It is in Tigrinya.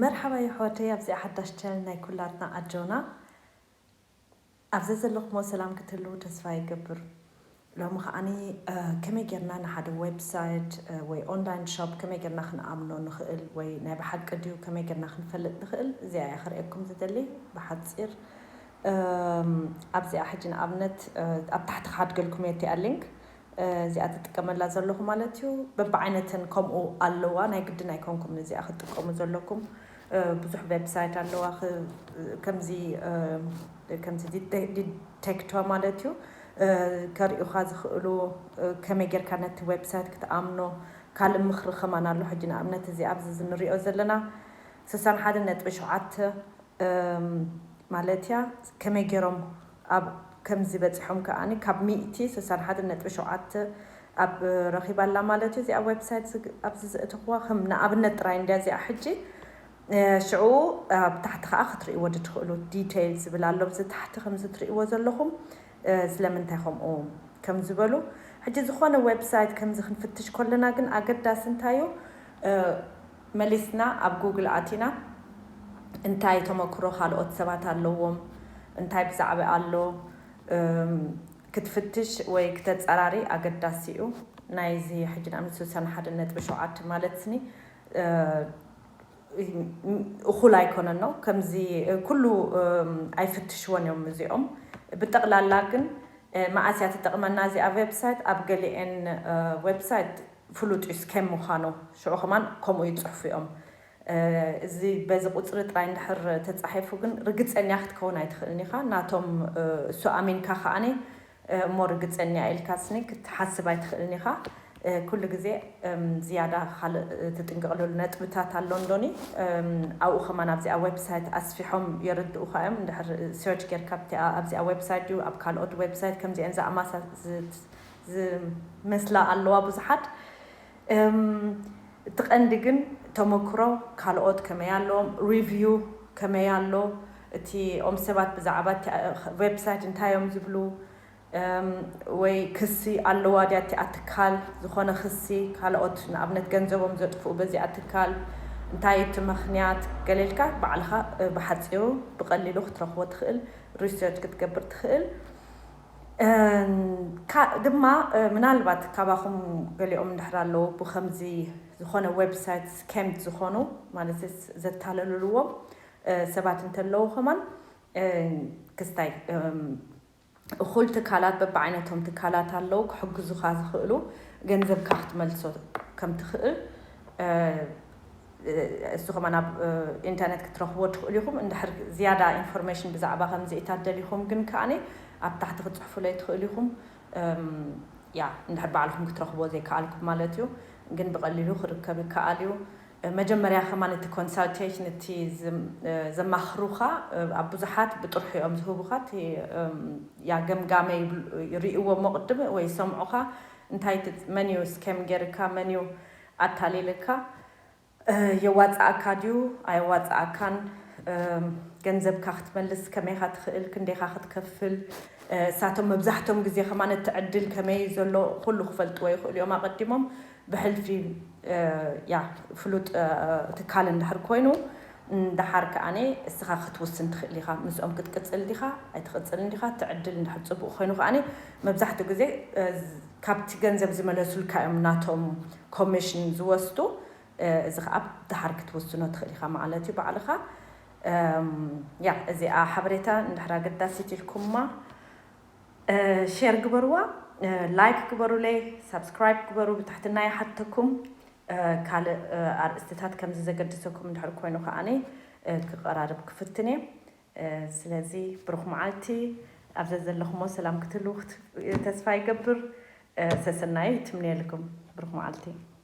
መርሓባ የሕዋተይ ኣብዚኣ ሓዳሽ ቻነል ናይ ኩላትና ኣጆና። ኣብዚ ዘለኹሞ ሰላም ክትህልዉ ተስፋ ይገብር። ሎሚ ከዓኒ ከመይ ጌርና ንሓደ ዌብሳይት ወይ ኦንላይን ሾፕ ከመይ ጌርና ክንኣምኖ ንኽእል ወይ ናይ ብሓቂ ድዩ ከመይ ጌርና ክንፈልጥ ንኽእል እዚኣ እየ ክርእየኩም ዝደሊ። ብሓፂር ኣብዚኣ ሕጂ ንኣብነት ኣብ ታሕቲ ክሓድገልኩም እየ እቲኣ ሊንክ እዚኣ ትጥቀመላ ዘለኹ ማለት እዩ። በብዓይነተን ከምኡ ኣለዋ። ናይ ግድን ኣይኮንኩም ነዚኣ ክትጥቀሙ ዘለኩም። ብዙሕ ዌብሳይት ኣለዋ። ከምዚ ከምዚ ዲቴክቷ ማለት እዩ። ከርእዩኻ ዝኽእሉ ከመይ ጌርካ ነቲ ዌብሳይት ክትኣምኖ። ካልእ ምኽሪ ከማን ኣሎ። ሕጂ ንኣብነት እዚ ኣብዚ ንሪኦ ዘለና ስሳን ሓደ ነጥቢ ሸውዓተ ማለት እያ። ከመይ ገይሮም ኣብ ከምዚ በፂሖም ከኣኒ ካብ ሚእቲ ስሳን ሓደ ነጥቢ ሸውዓተ ኣብ ረኺባላ ማለት እዩ። እዚኣ ዌብሳይት ኣብዚ ዘእተኽዋ ከም ንኣብነት ጥራይ እንድያ እዚኣ ሕጂ ሽዑ ኣብ ታሕቲ ከዓ ክትርእይዎ ድትኽእሉ ዲቴይል ዝብል ኣሎ። ብዚ ታሕቲ ከምዚ ትርእይዎ ዘለኹም ስለምንታይ ከምኡ ከም ዝበሉ ሕጂ ዝኾነ ዌብሳይት ከምዚ ክንፍትሽ ከለና ግን ኣገዳሲ እንታይ እዩ? መሊስና ኣብ ጉግል ኣቲና እንታይ ተመክሮ ካልኦት ሰባት ኣለዎም፣ እንታይ ብዛዕባ ኣሎ ክትፍትሽ ወይ ክተፀራሪ ኣገዳሲ እዩ። ናይዚ ሕጂ ንኣብነት ስሳን ሓደ ነጥቢ ሸውዓተ ማለት ስኒ እኹል ኣይኮነን ነው። ከምዚ ኩሉ ኣይፍትሽዎን እዮም እዚኦም። ብጠቕላላ ግን መኣስ እያ ትጠቕመና እዚኣ ዌብሳይት? ኣብ ገሊኤን ዌብሳይት ፍሉጥ እዩ ስኬም ምዃኑ፣ ሽዑ ከማን ከምኡ ይፅሕፉ እዮም። እዚ በዚ ቁፅሪ ጥራይ እንድሕር ተፃሒፉ ግን ርግፀኛ ክትከውን ኣይትኽእልን ኢኻ። ናቶም እሱ ኣሚንካ ከዓኒ እሞ ርግፀኛ ኢልካ ስኒ ክትሓስብ ኣይትኽእልን ኢኻ። ኩሉ ግዜ ዝያዳ ካልእ ትጥንቀቕለሉ ነጥብታት ኣሎ እንዶኒ ኣብኡ ከማን ኣብዚኣ ዌብሳይት ኣስፊሖም የረድኡኻ እዮም። እንድሕር ሰርች ጌርካ ኣብዚኣ ዌብሳይት ድዩ ኣብ ካልኦት ዌብሳይት ከምዚአን ዝኣማሳ ዝመስላ ኣለዋ ብዙሓት። እቲ ቀንዲ ግን ተመክሮ ካልኦት ከመይ ኣለዎም፣ ሪቪው ከመይ ኣሎ፣ እቲ ኦም ሰባት ብዛዕባ ዌብሳይት እንታይ እዮም ዝብሉ ወይ ክሲ ኣለዋ ድያ እቲኣ ትካል? ዝኾነ ክሲ ካልኦት ንኣብነት ገንዘቦም ዘጥፍኡ በዚኣ ትካል እንታይ እቲ ምኽንያት ገለ ኢልካ ባዕልኻ ብሓፂሩ ብቐሊሉ ክትረኽቦ ትኽእል፣ ሪሰርች ክትገብር ትኽእል። ድማ ምናልባት ካባኹም ገሊኦም እንድሕር ኣለዉ ብከምዚ ዝኾነ ዌብሳይት ስኬምድ ዝኾኑ ማለት ዘታለልልዎም ሰባት እንተለዉ ከማን ክስታይ እኹል ትካላት በብዓይነቶም ትካላት ኣለዉ ክሕግዙኻ ዝኽእሉ ገንዘብካ ክትመልሶ ከም ትኽእል እሱ ከማን ኣብ ኢንተርነት ክትረኽብዎ ትኽእሉ ኢኹም። እንድሕር ዝያዳ ኢንፎርሜሽን ብዛዕባ ከምዚ ኢታት ደሊኹም ግን ከኣኒ ኣብ ታሕቲ ክትፅሕፉለይ ትኽእሉ ኢኹም። ያ እንድሕር ባዕልኹም ክትረኽብዎ ዘይከኣልኩም ማለት እዩ። ግን ብቐሊሉ ክርከብ ይከኣል እዩ። መጀመርያ ከማን እቲ ኮንሳልቴሽን እቲ ዘማኽሩኻ ኣብ ብዙሓት ብጥርሑ እዮም ዝህቡኻ። እቲ ያ ገምጋመ ይርእዎ እሞ ቅድም ወይ ይሰምዑኻ እንታይ መን እዩ ስኬም ገይርካ መን እዩ ኣታሊልካ የዋፅኣካ ድዩ ኣየዋፅኣካን፣ ገንዘብካ ክትመልስ ከመይካ ትኽእል፣ ክንደይካ ክትከፍል፣ እሳቶም መብዛሕቶም ግዜ ከማን እቲ ዕድል ከመይ ዘሎ ኩሉ ክፈልጥዎ ይኽእሉ እዮም ኣቐዲሞም። ብሕልፊ ያ ፍሉጥ ትካል እንድሕር ኮይኑ እንድሓር ከኣነ እስኻ ክትውስን ትኽእል ኢኻ። ምስኦም ክትቅፅል ዲኻ ኣይትቕፅልን ዲኻ፣ እቲ ዕድል እንድሕር ፅቡቕ ኮይኑ ከኣነ መብዛሕትኡ ግዜ ካብቲ ገንዘብ ዝመለሱልካ እዮም ናቶም ኮሚሽን ዝወስዱ። እዚ ከዓ ድሓር ክትውስኖ ትኽእል ኢኻ ማለት እዩ ባዕልኻ። ያ እዚኣ ሓበሬታ እንድሕር ኣገዳሲት ኢልኩማ ሼር ግበርዋ፣ ላይክ ግበሩለይ፣ ሳብስክራይብ ግበሩ ብትሕትና ይሓተኩም። ካልእ ኣርእስትታት ከምዚ ዘገድሰኩም እንድሕር ኮይኑ ከዓኒ ክቐራርብ ክፍትን እየ። ስለዚ ብሩኽ መዓልቲ። ኣብ ዘዘለኹሞ ሰላም ክትህልዉ ተስፋ ይገብር። ሰሰናዩ ትምንየልኩም። ብሩኽ መዓልቲ።